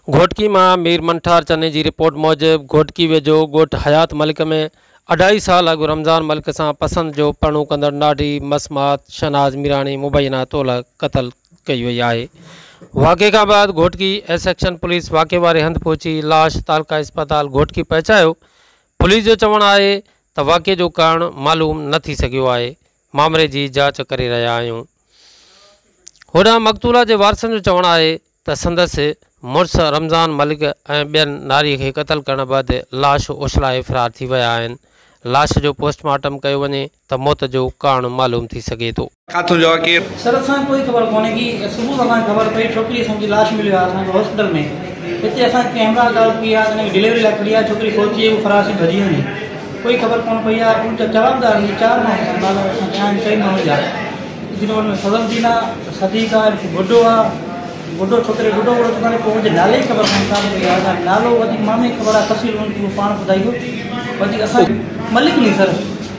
گهوٽڪي مان مير منٺار چني جي رپورٽ موجب گهوٽڪي ويجهو ڳوٺ حيات ملڪ ۾ اڍائي سال اڳ رمضان ملڪ سان پسند جو پرڻو ڪندڙ ناڍي مسمات شهناز ميراڻي مبينا طور قتل ڪئي وئي آهي. واقعي کان بعد گهوٽڪي اي سيڪشن پوليس واقعي واري هنڌ پهچي لاش تعلقه اسپتال گهوٽڪي پهچايو. پوليس جو چوڻ آهي ته واقعي جو ڪارڻ معلوم نه ٿي سگهيو آهي، مامري جي جاچ ڪري رهيا آهيون. هوڏانهن مقتوله جي وارثن جو چوڻ آهي ته سندس مڙس رمضان ملڪ ۽ ٻين ناري کي قتل ڪرڻ بعد لاش اڇلائي فرار ٿي ويا آهن، لاش جو پوسٽ مارٽم ڪيو وڃي ته موت جو ڪارڻ معلوم ٿي سگهي ٿو. ڪاٿون جو آ ڪير؟ سر اسان کي ڪوئي خبر ڪونهي ڪي صبح اسان کي خبر پئي ڇوڪري اسان جي لاش مليو آهي اسان کي هاسپيٽل ۾ هتي اسان کي همراهه ڳالهه ڪئي آهي ته هن کي ڊليوري لاء کڻي آيا ڇوڪري فوت ٿي وئي هو فرار ٿي ڀڄي وڃي ڪوئي خبر ڪونه پئي آهي ان جا جوابدار اهي چار ماڻهو اسان نالا اسان کي آهن چئن ماڻهن جا جن ۾ فضل الدين آهي صديق آهي گڊو آهي گڊو ڇوڪري گڊو گڊو چوندا آهن پوء ان جي نالي جي خبر ڪانهي ڪا به پئي آهي نالو وڌيڪ مامي کي خبر آهي تفصيل ان کي پاڻ ٻڌائيندو وڌيڪ اسان ملڪ ني سر.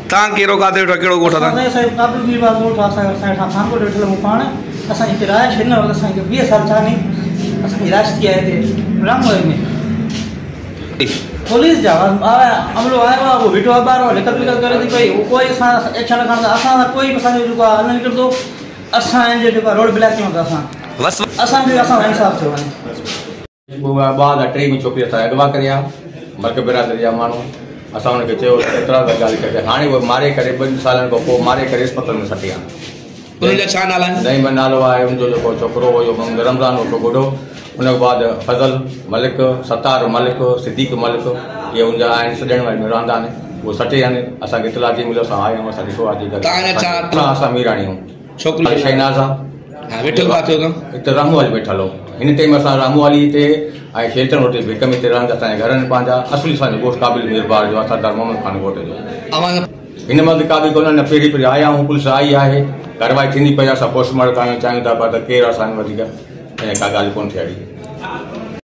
تان ڪيرو ڪاٿي ويٺو ڪهڙو ڳوٺ اٿا. اسان جو قابل مير باغ ڳوٺ آهي اسان اسان هيٺان خانڳوٺ ويٺل آهيون پاڻ اسان جي هتي رهائش هن وقت اسان کي 20 سال ٿيا آهن اسان جي رهائش ٿي آهي هتي رام ۾. پوليس جا عملو آيو آهي اهو بيٺو آهي ٻاهر لکت وکت ڪري ٿي پئي اهو ڪوئي اسان ايڪشن نه کڻندا اسان سان ڪوئي به اسان جو جيڪو آهي نه نڪرندو اسان جو جيڪو روڊ بلاڪ ڪيون ٿا اسان اسان جو اسان سان انصاف ٿيو وڃي. 2003 ۾ ڇوڪري اسان اغوا ڪري آ ملڪ برادري جا ماڻهو اسان ان کي چيو ته اعتراض جا ڳالهه ڪري هاڻي اهي ماري ڪري ٻن سالن کان پوء ماري ڪري اسپتال ۾ سٽي آ. انهن جا ڇا نالا آهن؟ نعيم نالو آهي ان جو جيڪو ڇوڪرو هو محمد رمضان عرف گڊو ان کان بعد فضل ملڪ، ستار ملڪ، صديق ملڪ اهي ان جا آهن سڄڻ واري ۾ رهندا آهن اهي سٽي آهن اسان کي اطلاع جي مليو اسان آيا آهيون اسان ڏٺو آهي جيڪا توهان جا ڇا اسان ميراڻي آهيون ڇوڪري شهناز آ ها ويٺل ڪاٿي هو هتي رامو علي ويٺل هو هن ٽائيم اسان رامو علي تي ۽ شيلٽن روڊ تي ڀڪ ۾ هتي رهندا اسان جا گهر آهن پنهنجا اصلي اسان جو ڳوٺ قابل ميربار جو آهي سردار محمد خان ڳوٺ جو اوهان هن مهل ته ڪا به ڪونه نه پهرين پهرين آيا آهيون پوليس آئي آهي ڪارروائي ٿيندي پئي اسان پوسٽ مارٽم ڪرائڻ چاهيون ٿا پر ته ڪير اسان وڌيڪ ائين ڪا ڳالهه ڪونه ٿي اهڙي.